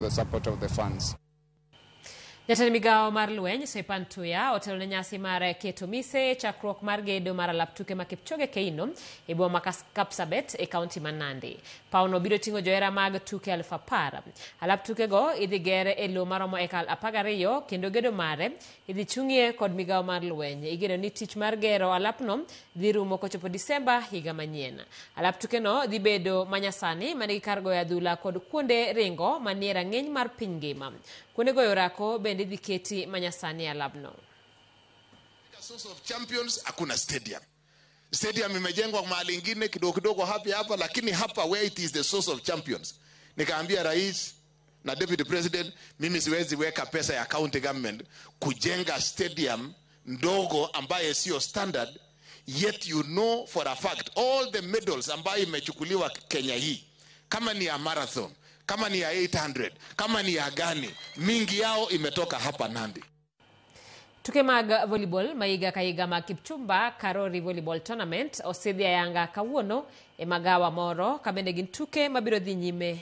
The support of the fans. Jatend migawo mar lweny Soipan Tuya otelo ne nyasi mar keto mise chakruok mar gedo mar alap tuke ma Kipchoge Keino e boma ma Kapsabet e kaunti ma Nandi. Pawno biro ting'o johera mag tuke 10,000. Alap tukego idhi ger e lowo maromo eka 12 kendo gedo mare idhi chung'ie kod migawo mar lweny. Igeno ni tich mar gero alapno dhi rumo kochopo Disemba higa manyien. Alap tukeno dhi bedo manyasani manigi kar goyo adhula kod kuonde ringo manie rang'iny mar piny ngima. Kuonde goyo orako bende idhi keti manyasani e alabno. Source of Champions hakuna stadium. Stadium imejengwa mahali ingine kidogo kidogo hapa hapa, lakini hapa where it is the Source of Champions. Nikaambia rais na deputy president, mimi siwezi weka pesa ya county government kujenga stadium ndogo ambaye sio standard, yet you know for a fact all the medals ambayo imechukuliwa Kenya hii, kama ni ya marathon, kama ni ya 800, kama ni ya gani, mingi yao imetoka hapa Nandi. Tuke mag volleyball ma higa ka higa mag Kipchumba Karori Volleyball Tournament osidhi ayanga kawuono e magawa moro ka bende gin tuke mabiro dhi nyime.